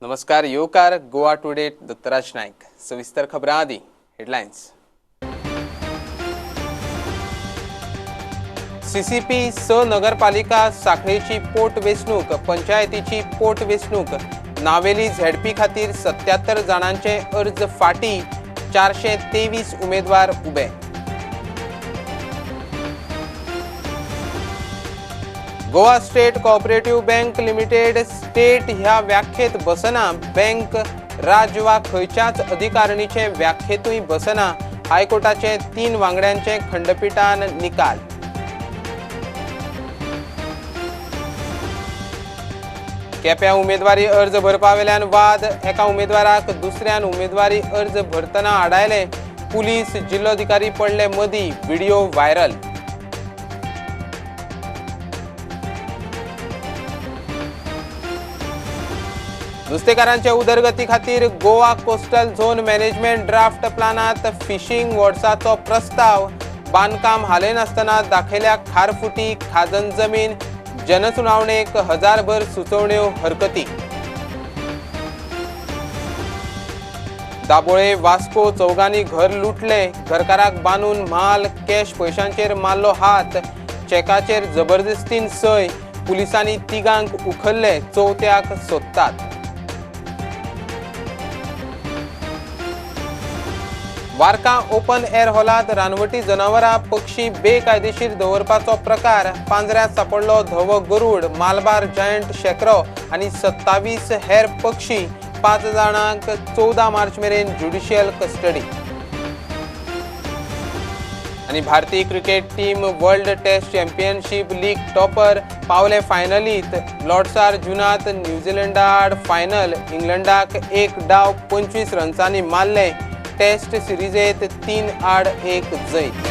नमस्कार, येवकार गोवा टुडे दत्तराज नायक. सविस्तर खबरां आदी हेडलायन्स. सीसीपी 6 नगरपालिका सांखळेची पोटवेंचणूक, पंचायतीची पोटवेंचणूक, नावेली झेडपी खातीर 77 जाणांचे अर्ज फाटी, 423 उमेदवार उबे. Goa state cooperative bank limited state ह्या व्याख्येत बसना, बँक राज्य वा खंयच्याच अधिकारणीचे व्याख्येतूय बसना, हायकोर्टाचे 3 वांगड्यांचे खंडपीठान निकाल. केप्यां उमेदवारी अर्ज भरपावेल्यान वाद, एका उमेदवाराक दुसऱ्यान उमेदवारी अर्ज भरतना आडायले, पुलीस जिल्लोधिकारी पडले मदीं, व्हिडिओ व्हायरल. नुस्तेकारांचे उदरगती खातीर Goa coastal zone management draft प्लानात फिशींग वॉर्ड्साचो प्रस्ताव, बांदकाम हालयनासतना दाखयल्या खारफुटी खाजन जमीन, जनसुनावणेक हजारभर सुचोवण्यो हरकती. दाबोळे वास्को चौगांनी घर लुटले, घरकाराक बांदून म्हाल कॅश पयशांचेर मारलो हात, चेकाचेर जबरदस्तीन सय, पुलिसांनी तिगांक उखल्ले, चवथ्याक सोदतात. वार्का ओपन एअर हॉलांत रानवटी जनावरां पक्षी बेकायदेशीर दवरपाचो प्रकार, पांजऱ्यांत सापडलो धवो गरूड, मालबार जायंट शेकरो आनी 27 हेर पक्षी, 5 जाणांक 14 मार्च मेरेन ज्युडिशियल कस्टडी. आनी भारतीय cricket team world test championship league topper पावले फायनलीत, लॉर्ड्सार जुनांत न्यूझीलंडा आड फायनल, इंग्लंडाक 1 डाव 25 रन्सांनी मारले, टेस्ट सिरीजेत 3-1 जैत.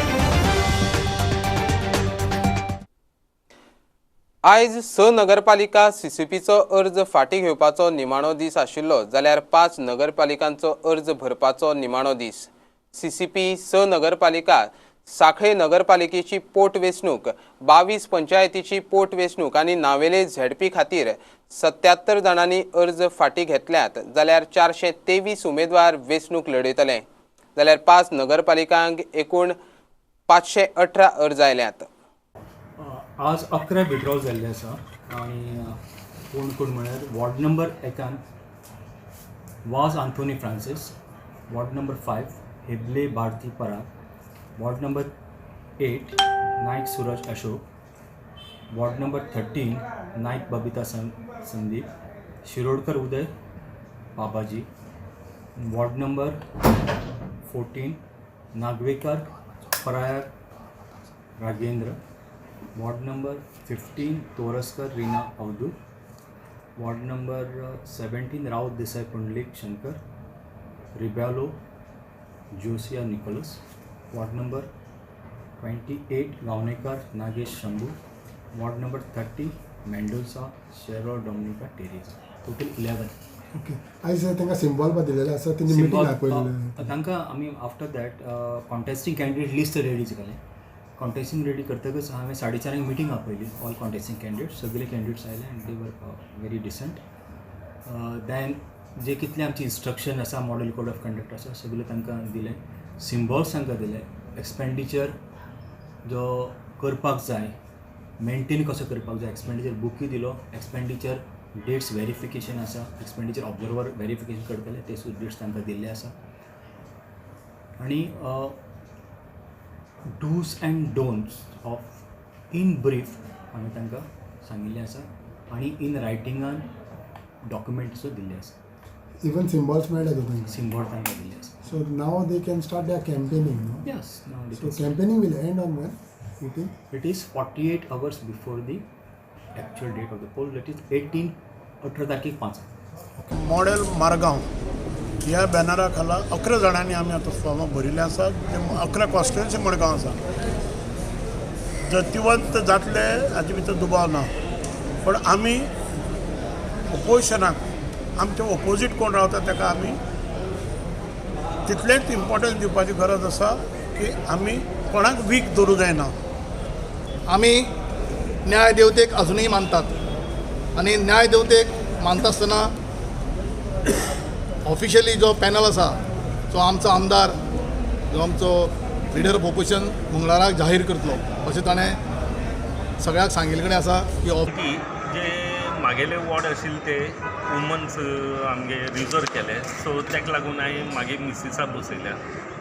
आयज 6 नगरपालिका सीसीपीचो अर्ज फाटी घेवपाचो निमाणो दीस आशिल्लो, जाल्यार 5 नगरपालिकांचो अर्ज भरपाचो निमाणो दीस. सीसीपी 6 नगरपालिका, सांखळे नगरपालिकेची पोटवेंचणूक, 22 पंचायतीची पोटवेंचणूक आनी नावेले झेडपी खातीर 77 जाणांनी अर्ज फाटी घेतल्यात, जाल्यार 423 उमेदवार वेंचणूक लढयतले. जाल्यार 5 नगरपालिकांक एकूण 518 अर्ज आयल्यात. आज 11 विड्रॉल जाल्ले आसा आनी कोण कोण म्हळ्यार वॉर्ड नंबर 1 वाज Anthony Francis, ward number 5 Heble Bharati Parag, ward number 8 Naik Suraj Ashok, ward number 13 Naik Babita Sandeep, Shirodkar Uday Babaji, ward number 14 Nagvekar Prayag Ragendra, ward number 15 Toraskar Reena Avdhoot, ward number 17 Raut Desai Pundalik Shankar, Rebelo Josiah Nicholas, ward number 28 Gaonekar Nagesh Shambhu, ward number 30 Mendonca Shero Dominica Teresa, total 11. Okay, आयज तांकां symbol पा दिलेले आसा, तेंची meeting आपयलेली तांकां आमी after that contesting candidate list ready केलें. Contesting ready करतकच हांवें 4:30 मिटींग आपयली, ऑल कॉन्टेस्टिंग कॅन्डिडेट, सगळे कॅन्डिडेट्स आयले आनी they were very decent. Then जे कितले आमचे इन्स्ट्रक्शन आसा, मॉडेल कोड ऑफ कंडक्ट आसा, सगळे तांकां दिलें, सिम्बॉल्स तांकां दिले, एक्सपेंडिचर जो करपाक जाय, मेंटेन कसो करपाक जाय, एक्सपेंडिचर बुकूय दिलो, एक्सपेंडिचर डेट्स वेरिफिकेशन आसा, एक्सपेंडिचर ऑब्जर्वर वेरिफिकेशन करतले, ते सुद्दां डेट्स तांकां दिल्ले आसा. आनी dos and don'ts of in brief हांवें तांकां सांगिल्लें आसा आनी इन रायटिंगान डॉक्युमेंट सुद्दां दिल्ले आसा. इवन सिम्बॉल्स मेळ्ळे तांकां, सिम्बॉल तांकां दिल्ले आसा. So now they can start their campaigning, no? Yes. Now they So campaigning will end on when? 18? It is 48 hours before the actual date of the poll. That is 18 तारखेक 5. Model Margao ह्या बॅनरा खाला 11 जाणांनी आमी आतां फॉर्मां भरिल्ले आसात. 11 कॉन्स्टिट्युएन्सी मडगांव आसा. जैतिवंत जातले हाजे भितर दुबाव ना, पण आमी ओपोजिशनाक, आमचे ओपोजीट कोण रावता ताका आमी तितलेंच इम्पॉर्टन्स दिवपाची गरज आसा की आमी कोणाक वीक दवरूं जायना. आमी न्याय देवतेक अजुनूय मानतात आनी न्याय देवतेक मानता आसतना ऑफिशियली जो पॅनल आसा जो आमचो आमदार जो आमचो लिडर ऑफ ऑपोजिशन मंगळाराक जाहीर करतलो अशें ताणें सगळ्याक सांगिल्ले कडेन आसा की जे मागेले वॉर्ड आशिल्ले ते वुमन्स आमगे रिजर्व केले, सो ताका लागून हांवें मागीर मिसिसा बसयल्या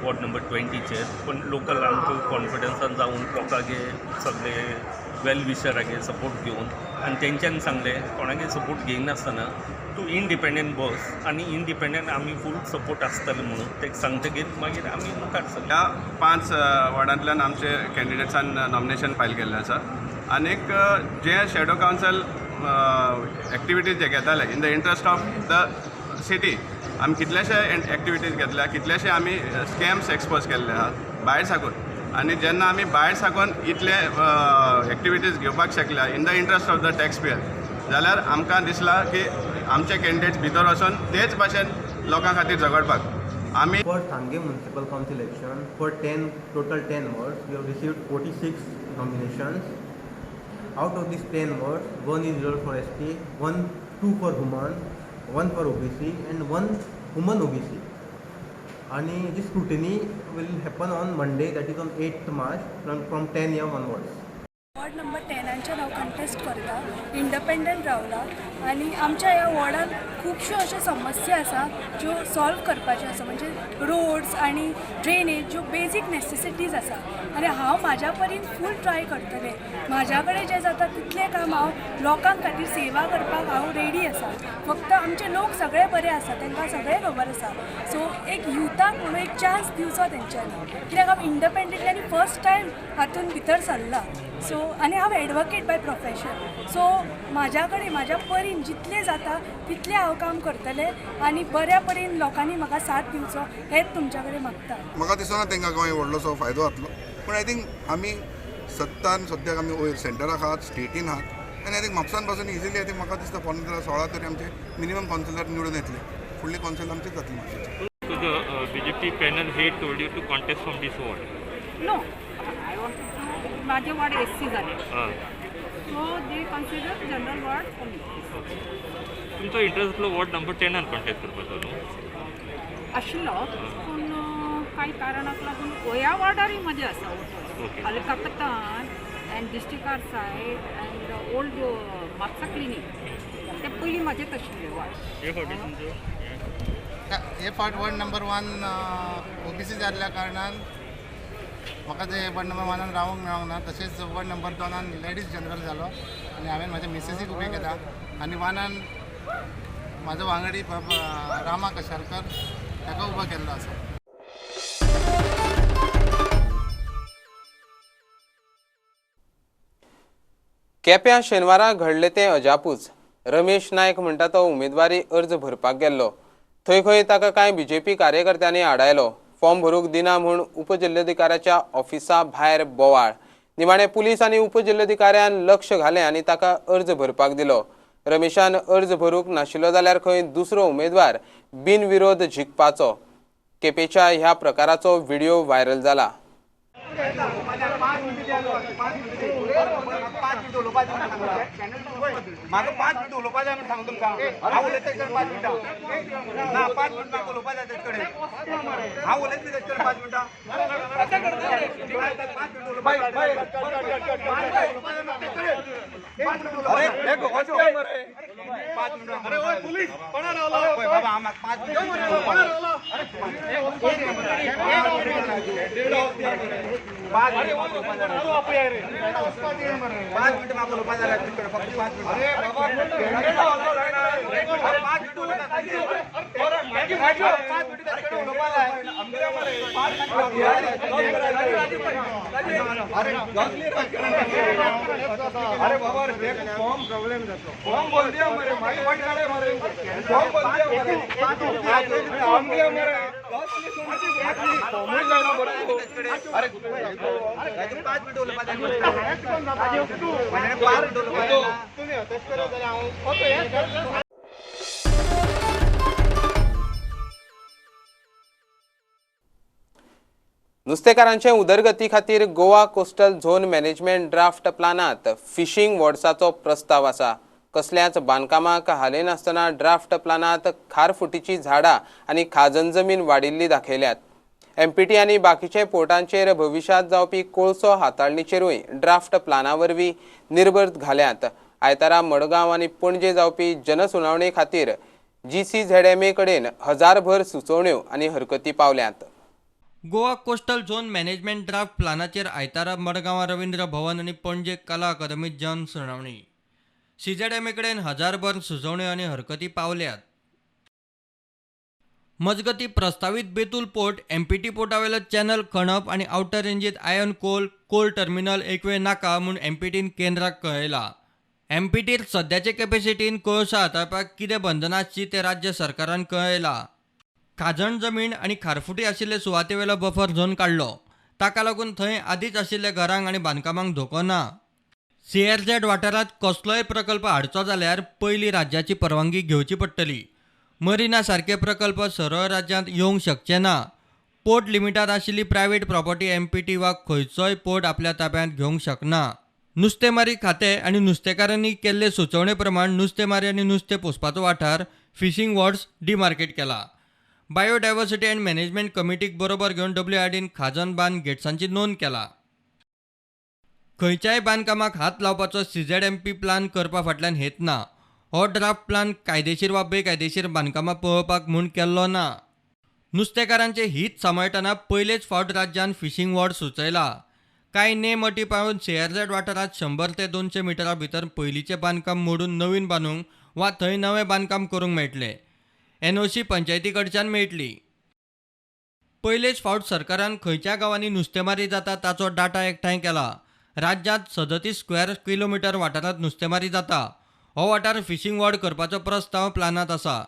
वॉर्ड नंबर 20चेर. पूण लोकल आमकां कॉन्फिडन्सान जावन लोकांगे सगळे वेल विशरागे सपोर्ट घेवन आनी तेंच्यांनी सांगलें कोणागे सपोर्ट घेयनासतना तूं इंडिपेंडंट बस आनी इंडिपेंडंट आमी फूल सपोर्ट आसतले म्हणून तेका सांगतकीर मागीर आमी मुखार सरले. ह्या 5 वॉर्डांतल्यान आमचे कॅन्डिडेट्सान नॉमिनेशन फायल केल्लें आसा आनीक जे शॅडो कावन्सिल एक्टिविटीज जे घेताले in the interest of the city आमी कितलेशे एक्टिविटीज घेतल्या, कितलेशे आमी स्कॅम्स एक्सपोज केल्ले आहा भायर साकून. आनी जेन्ना आमी भायर साकून इतले एक्टिविटीज घेवपाक शकल्या in the interest of the tax payer, जाल्यार आमकां दिसलां की आमचे कॅन्डिडेट्स भितर वचून तेच भाशेन लोकां खातीर झगडपाक आमी. For Sanguem Municipal Council election, for 10 total 10 wards, we have received 46 nominations. Out of these 10 wards, 1 is reserved for ST, 2 for woman, 1 for OBC, and 1 woman OBC. And this scrutiny will happen on Monday, that is on 8th March, from 10 a.m. onwards. Ward number 10 हांव contest करता, independent रावला आनी आमच्या ह्या वॉर्डान खुबश्यो अश्यो समस्या आसा ज्यो सॉल्व करपाच्यो आसा, म्हणजे रोड्स आनी ड्रेनेज ज्यो बेजीक नेसेसिटीज आसा. आनी हांव म्हाज्या परीन फूल ट्राय करतलें, म्हाज्या कडेन जें जाता तितलें काम हांव लोकां खातीर सेवा करपाक हांव रेडी आसा. फक्त आमचे लोक सगळे बरे आसा, तांकां सगळें खबर आसा. सो एक युथाक म्हणून एक चान्स दिवचो तेंच्यांनी, कित्याक हांव इंडिपेंडंटली आनी फर्स्ट टायम हातून भितर सरला. सो आनी हांव एडवोकेट बाय प्रोफेशन, सो म्हाज्या कडेन म्हाज्या परीन जितलें जाता तितलें हांव काम करतलें आनी बऱ्या परीन लोकांनी म्हाका साथ दिवचो हेंच तुमच्या कडेन मागता. म्हाका दिसना तांकां गोंय व्हडलोसो फायदो जातलो, पूण I think आमी सत्तान सद्याक आमी वयर सेंटराक आहात, स्टेटीन आहात आनी I think म्हापसान पासून इजिली I think म्हाका दिसता 15-16 तरी आमचे मिनिमम कावन्सिलर निवडून येतले, फुडले कावन्सिल आमचेच जातले म्हापशेचे. So the BJP panel head told you to contest from this ward? No, I wanted to. माझे वॉर्ड एस सी झाले, so they consider general ward only. तुमचो इंट्रस्ट आसलो वॉर्ड नंबर 10 कॉन्टेस्ट करपाचो न्हू? आशिल्लो, पूण कांय कारणाक लागून ह्या वॉर्डारूय म्हजें आसा. अलकापतान अँड डिस्ट्रिक्टार side and old Mapusa clinic ते पयलीं म्हजेच आशिल्ले वॉर्ड. हे फावटी तुमचो हे फावट वॉर्ड नंबर 1 OBC जाल्ल्या कारणान म्हाका ते वॉर्ड नंबर 1 रावंक मेळोंक ना. तशेंच वॉर्ड नंबर 2 लेडीज जनरल जालो आनी हांवें म्हाज्या मिसेसीक उबे केला आनी 1 म्हाजो वांगडी रामा कशालकर ताका उबो केल्लो आसा. केप्यां शेनवारा घडलें तें अजापूच. रमेश नायक म्हणटा तो उमेदवारी अर्ज भरपाक गेल्लो, थंय खंय ताका कांय बीजेपी कार्यकर्त्यांनी आडायलो. फॉर्म भरूंक दिना म्हूण उपजिल्लोधिकाऱ्याच्या ऑफिसा भायर बोवाळ. निमाणे पुलीस आनी उपजिल्लोधिकाऱ्यान लक्ष घालें आनी ताका अर्ज भरपाक दिलो. रमेशान अर्ज भरूंक नाशिल्लो जाल्यार खंय दुसरो उमेदवार बिनविरोध जिखपाचो. केपेच्या ह्या प्रकाराचो व्हिडिओ व्हायरल जाला. म्हाका 5 मिनट उलोवपा जाय म्हण सांगू तुमकां. हांव उलयता तेजे कडेन 5 मिनटां ना, 5 मिनटां म्हाका उलोवपा जाय तेजे कडेन. हांव उलयतलें तेजे कडेन 5 मिनटां. 5 मिनट उलोवपा जाय. 5 मिनटां. अरे ओय पुलीस कोणा रावला? बाबा हांव 5 मिनटां. 5 मिनटां म्हाका उलोवपा जाय फक्त 5 मिनटां. अरे बाबा फॉर्म फॉर्म बोल दिया मरे माई वाट काढे मरे फॉर्म बोल दिया मरे फॉर्म दिया मरे फॉर्मूच जायना बरं. अरे 5 मिनट उलोवपा जाय. 5 मिनट उलोवपा जाय. नुस्तेकारांचे उदरगती खातीर Goa coastal zone management draft प्लानांत फिशींग वॉर्ड्साचो प्रस्ताव आसा. कसल्याच बांदकामाक हालयनासतना ड्राफ्ट प्लानांत खारफुटीची झाडां आनी खाजन जमीन वाडिल्ली दाखयल्यात. एमपीटी आनी बाकीचे पोर्टांचेर भविश्यांत जावपी कोळसो हाताळणीचेरूय ड्राफ्ट प्लाना वरवीं निर्बंध घाल्यात. आयतारा मडगांव आनी पणजे जावपी जनसुनावणे खातीर जीसीझेडएमए कडेन हजारभर सुचोवण्यो आनी हरकती पावल्यात. Goa coastal zone management draft प्लानाचेर आयतारा मडगांवां रवींद्र भवन आनी पणजे कला अकादमीत जन सुनावणी. सीझेडएमए कडेन हजारभर सुचोवण्यो आनी हरकती पावल्यात. मजगती प्रस्तावीत बेतूल पोर्ट एमपीटी पोर्टावेलो चॅनल खणप आनी आउटर रेंजीत आयर्न कोल कोल टर्मिनल एकवेळ नाका म्हूण एमपीटीन केंद्राक कळयला. एमपीटीर सद्याचे कॅपेसिटीन कोळसो हाताळपाक कितें बंधनां आसचीं तें राज्य सरकारान कळयलां. खाजण जमीन आनी खारफुटी आशिल्ले सुवातेवेलो बफर झोन काडलो. ताका लागून थंय आदींच आशिल्ल्या घरांक आनी बांदकामांक धोको ना. सीआरझेड वाठारांत कसलोय प्रकल्प हाडचो जाल्यार पयलीं राज्याची परवानगी घेवची पडटली. मरिना सारके प्रकल्प सरळ राज्यांत येवंक शकचे ना. पोर्ट लिमिटांत आशिल्ली प्रायव्हेट प्रॉपर्टी एमपीटी वा खंयचोय पोर्ट आपल्या ताब्यांत घेवंक शकना. नुस्तेमारी खातें आनी नुस्तेकारांनी केल्ले सुचोवणे प्रमाण नुस्तेमारी आनी नुस्तें पोसपाचो वाठार फिशींग वॉर्ड्स डिमार्केट केला. बायोडायवर्सिटी अँड मॅनेजमेंट कमिटीक बरोबर घेवन डब्ल्यूआरडीन खाजन बांद गेट्सांची नोंद केला. खंयच्याय बांदकामाक हात लावपाचो सीझेडएमपी प्लान करपा फाटल्यान हेत ना. हो ड्राफ्ट प्लान कायदेशीर वा बेकायदेशीर बांदकामां पळोवपाक म्हूण केल्लो ना. नुस्तेकारांचे हीत सांबाळटना पयलेच फावट राज्यान फिशींग वॉर्ड सुचयला. कांय नेम अटी पाळून सीआरझेड वाठारांत 100 ते 200 मिटरां भितर पयलींचें बांदकाम मोडून नवीन बांदूंक वा थंय नवें बांदकाम करूंक मेळटलें. एनओसी पंचायती कडच्यान मेळटली. पयलेच फावट सरकारान खंयच्या गांवांनी नुस्तेमारी जाता ताचो डाटा एकठांय केला. राज्यांत 37 स्क्वेअर किलोमिटर वाठारांत नुस्तेमारी जाता. हो वाठार फिशींग वॉर्ड करपाचो प्रस्ताव प्लानांत आसा.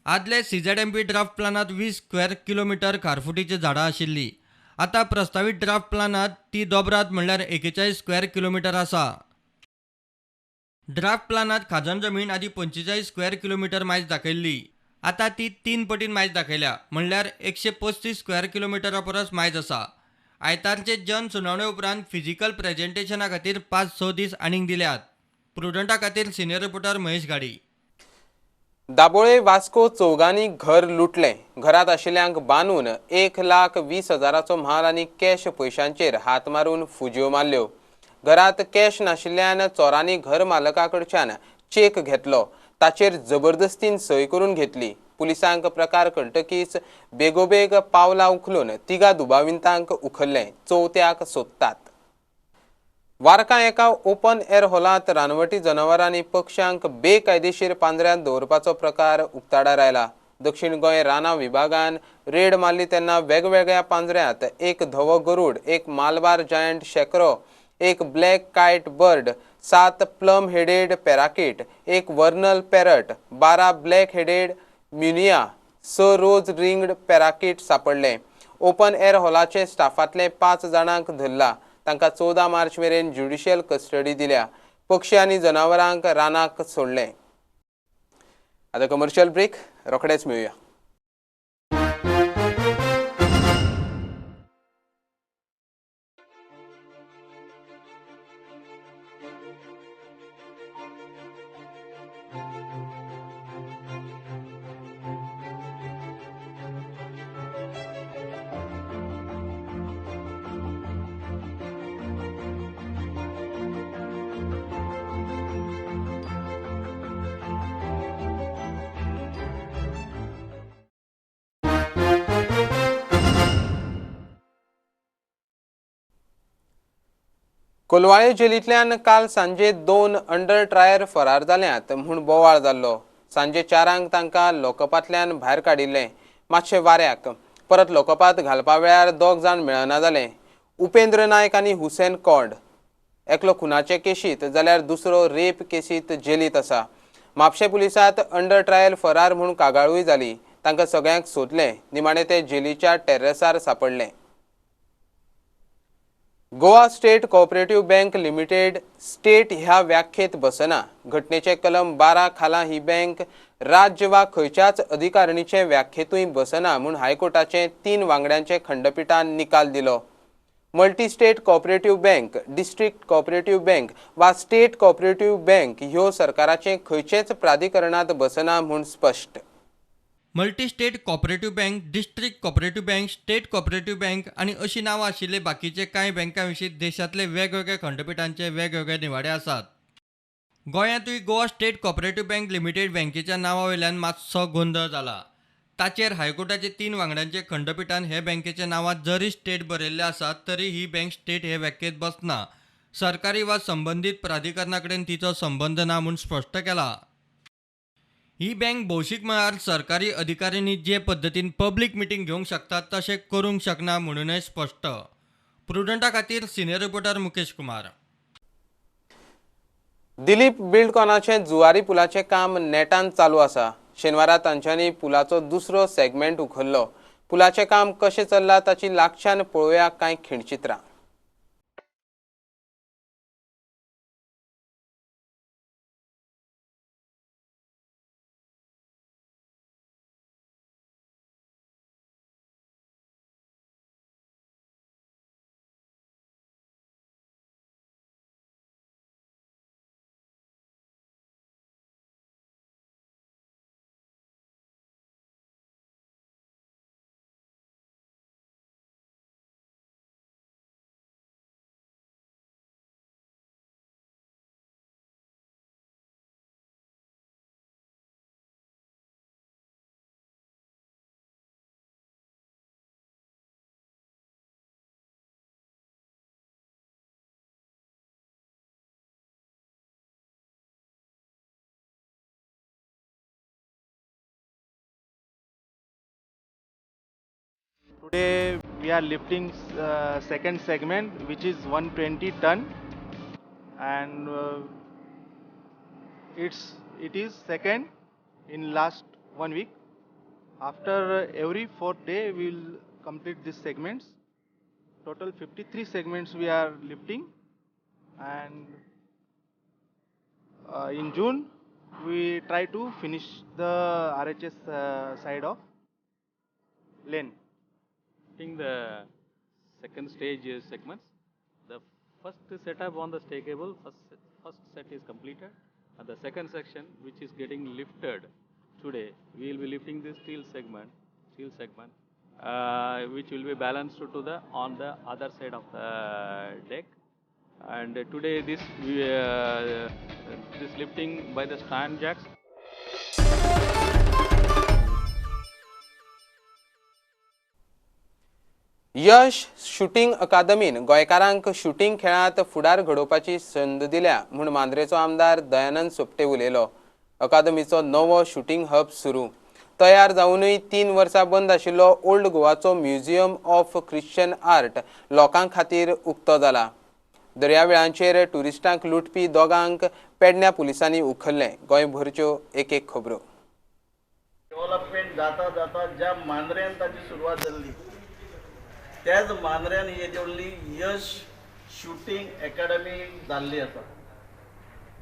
आदले सीझेडएमपी ड्राफ्ट प्लानांत 20 स्क्वेअर किलोमिटर खारफुटीची झाडां आशिल्ली. आतां प्रस्तावीत ड्राफ्ट प्लानांत ती दोबरात म्हणल्यार 41 स्क्वेअर किलोमिटर आसा. ड्राफ्ट प्लानांत खाजन जमीन आदी 45 स्क्वेअर किलोमिटर मायज दाखयल्ली. आतां ती 3 पटीन मायज दाखयल्या म्हणल्यार 135 स्क्वेअर किलोमिटरा परस मायज आसा. आयतारचे जन सुनावणे उपरांत फिजिकल प्रेझेंटेशना खातीर 5-6 दीस आनीक दिल्यात. प्रुडंटा खातीर सिनियर रिपोर्टर महेश घाडी. दाबोळे वास्को चौगांनी घर लुटलें. घरांत आशिल्ल्यांक बांदून 1,20,000चो म्हाल आनी कॅश पयशांचेर हात मारून फुज्यो मारल्यो. घरांत कॅश नाशिल्ल्यान चोरांनी घर मालका कडच्यान चेक घेतलो. ताचेर जबरदस्तीन सय करून घेतली. पुलिसांक प्रकार कळटकीच बेगोबेग पावलां उखलून 3 दुबावितांक उखल्ले. चवथ्याक सोदतात. वारका एका ओपन एअर हॉलांत रानवटी जनावरां आनी पक्ष्यांक बेकायदेशीर पांजऱ्यांत दवरपाचो प्रकार उक्ताडार आयला. दक्षिण गोंय रानां विभागान रेड मारली तेन्ना वेगवेगळ्या पांजऱ्यांत एक धवो गरूड, एक मालबार जायंट शेकरो, एक black kite bird, 7 plum headed parakeet, एक vernal parrot, 12 black headed munia, 6 rose ringed parakeet सापडले. ओपन एअर हॉलाचे स्टाफांतले 5 जाणांक धरला. तांकां 14 मार्च मेरेन ज्युडिशियल कस्टडी दिल्या. पक्षी आनी जनावरांक रानाक सोडले. आतां कमर्शियल ब्रेक, रोखडेच मेळुया. कोलवाळे जेलींतल्यान काल सांजे 2 अंडर ट्रायर फरार जाल्यात म्हूण बोवाळ जाल्लो. सांजे 4 तांकां लॉकअपांतल्यान भायर काडिल्लें. मातशें वाऱ्याक परत लॉकअपांत घालपा वेळार 2 जाण मेळना जाले. उपेंद्र नायक आनी हुसेन कोंड एकलो खुनाचे केशीत जाल्यार दुसरो रेप केसीत जेलींत आसा. म्हापशें पुलिसांत अंडर ट्रायल फरार म्हूण कागाळूय जाली. तांकां सगळ्यांक सोदलें. निमाणें ते जेलीच्या टेर्रसार सापडले. Goa state cooperative bank limited state ह्या व्याख्येत बसना. घटनेचे कलम 12 खाला ही बँक राज्य वा खंयच्याच अधिकारणीचे व्याख्येतूय बसना म्हूण हायकोर्टाचे 3 वांगड्यांचे खंडपिठान निकाल दिलो. Multi state cooperative bank, district cooperative bank वा स्टेट कॉपरेटिव्ह बँक ह्यो सरकाराचे खंयचेच प्राधिकरणांत बसना म्हूण स्पश्ट. Multi state cooperative bank, district cooperative bank, state cooperative bank आनी अशी नांवां आशिल्ले बाकीचे कांय बँकां विशीं देशांतले वेगवेगळ्या खंडपिठांचे वेगवेगळे निवाडे आसात. गोंयांतूय Goa state cooperative bank limited बँकेच्या नांवा वयल्यान मातसो गोंदळ जाला. ताचेर हायकोर्टाचे 3 वांगड्यांचे खंडपिठान हे बँकेच्या नांवांत जरी स्टेट बरयल्लें आसा तरी ही बँक स्टेट हे व्याख्येत बसना, सरकारी वा संबंदीत प्राधिकरणा कडेन तिचो संबंद ना म्हूण स्पश्ट केला. ही बँक भौशीक मळार सरकारी अधिकाऱ्यांनी जे पद्दतीन पब्लीक मिटींग घेवंक शकतात तशें करूंक शकना म्हणूनय स्पश्ट. प्रुडंटा खातीर सिनियर रिपोर्टर मुकेश कुमार. दिलीप बिल्डकॉनाचें जुवारी पुलाचें काम नेटान चालू आसा. शेनवारा तांच्यांनी पुलाचो दुसरो सेगमेंट उखल्लो. पुलाचें काम कशें चल्लां ताची लागच्यान पळोवया कांय खिणचित्रां. Today we are lifting second segment, which is 120 ton, and it is second in last 1 week. After every fourth day we will complete these segments. Total 53 segments we are lifting, and in June we try to finish the RHS side of lane. The second stage segments. The first setup on the stackable, first set is completed, and the second section, which is getting lifted today, we will be lifting this steel segment, which will be balanced to the on the other side of the deck. And today this this lifting by the stand jacks. Yash shooting अकादमीन गोंयकारांक shooting खेळांत फुडार घडोवपाची संद दिल्या म्हूण मांद्रेचो आमदार दयानंद सोपटे उलयलो. अकादमीचो नवो शुटींग हब सुरू तयार जावनूय 3 वर्सां बंद आशिल्लो ओल्ड गोवाचो म्युझियम ऑफ ख्रिश्चन आर्ट लोकां खातीर उक्तो जाला. दर्यावेळांचेर ट्युरिस्टांक लुटपी दोगांक पेडण्या पुलिसांनी उखल्लें. गोंयभरच्यो एक एक खबरो. डेव्हलपमेंट जाता जाता ज्या मांद्र्यान ताची सुरवात जाल्ली त्याच मांद्र्यान ही व्हडली यश शुटींग एकाडमी जाल्ली आसा.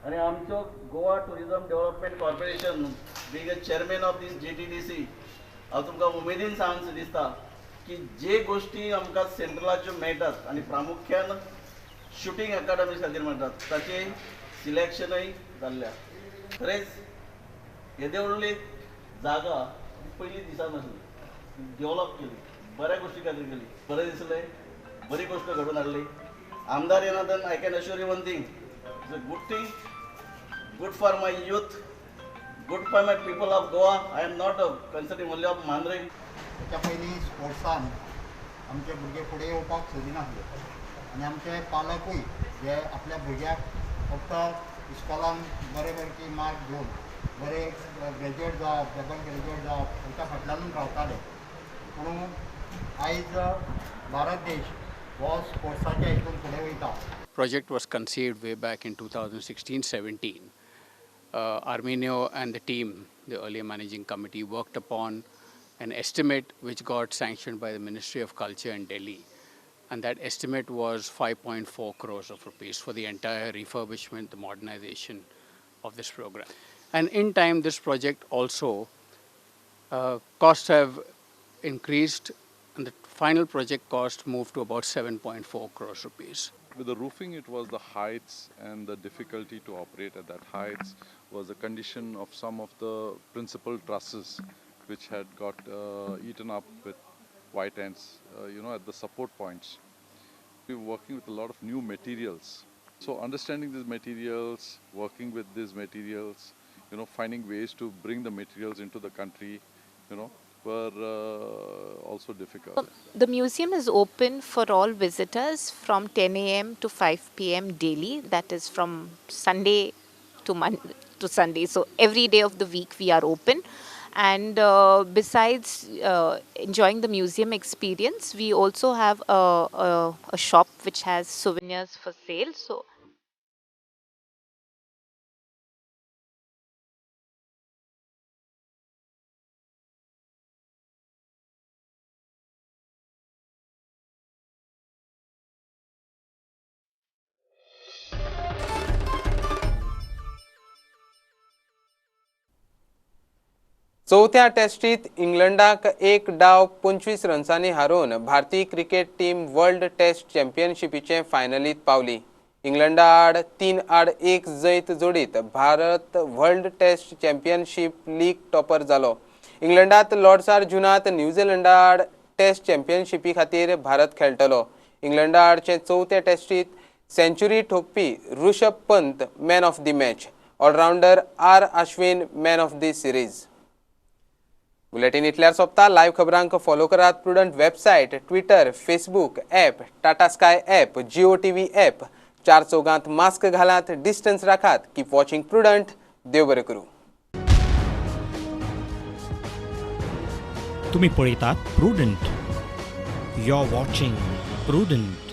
आनी आमचो Goa tourism development corporation being a chairman of this GTDC हांव तुमकां उमेदीन सांगूंक दिसता की जे गोश्टी आमकां सेंट्रलाच्यो मेळटात आनी प्रामुख्यान शुटींग एकाडमी खातीर मेळटात ताचें सिलेक्शनूय जाल्लें आसा. खरेंच येदे व्हडली जागा पयलीं दिसनासली, डेव्हलप केली, बऱ्या गोष्टी खातीर केली, बरें दिसलें, बरी गोष्ट घडून हाडली. आमदार येना तर I can assure you one thing, it's a good thing, good for my youth, good for my people of Goa. I am not considering only of Mandrem. ताच्या पयलीं स्पोर्ट्सान आमचे भुरगे फुडें येवपाक सोदिनासले आनी आमचे पालकूय जे आपल्या भुरग्याक फक्त इस्कॉलान बरे बरे मार्क घेवन बरे ग्रॅज्युएट जावप, डबल ग्रॅज्युएट जावप हांच्या फाटल्यानूच रावताले. पूण आयज भारत देश हो स्पोर्ट्साच्या हितून फुडें वयता. Project was conceived way back in 2016-17. Armenio and the team, the earlier managing committee, worked upon an estimate which got sanctioned by the Ministry of Culture in Delhi, and that estimate was 5.4 crores of rupees for the entire refurbishment, the modernization of this program. And in time, this project also, costs have increased and the final project cost moved to about 7.4 crores rupees. With the roofing, it was the heights and the difficulty to operate at that heights, was the condition of some of the principal trusses which had got eaten up with white ants, at the support points. We were working with a lot of new materials. So understanding these materials, working with these materials, finding ways to bring the materials into the country, were also difficult. The museum is open for all visitors from 10 a.m. to 5 p.m. daily. That is from Sunday to Monday to Sunday. So every day of the week we are open. And besides enjoying the museum experience, we also have a shop which has souvenirs for sale. So चवथ्या टेस्टीत इंग्लंडाक एक डाव 25 रन्सांनी हारोवन भारतीय cricket team world taste चॅम्पियनशिपीचे फायनलीत पावली. इंग्लंडा आड 3-1 जैत जोडीत Bharat world test championship league topper जालो. इंग्लंडात लॉर्ड्सार जुनात न्यूझीलंडा आड टेस्ट चॅम्पियनशिपी खातीर भारत खेळटलो. इंग्लंडा आडचे चवथे टेस्टीत sanctuary ठोकपी Rishabh Pant man of the match, allrounder R Ashwin man of the series. Bulletin इतल्यार सोंपता. लायव्ह खबरांक फॉलो करात Prudent website, Twitter, Facebook app, Tata Sky app, Jio TV app. चार चौगांत mask घालात, डिस्टन्स राखात. Keep watching Prudent. देव बरें करूं. तुम्ही पळयतात Prudent. You are watching Prudent.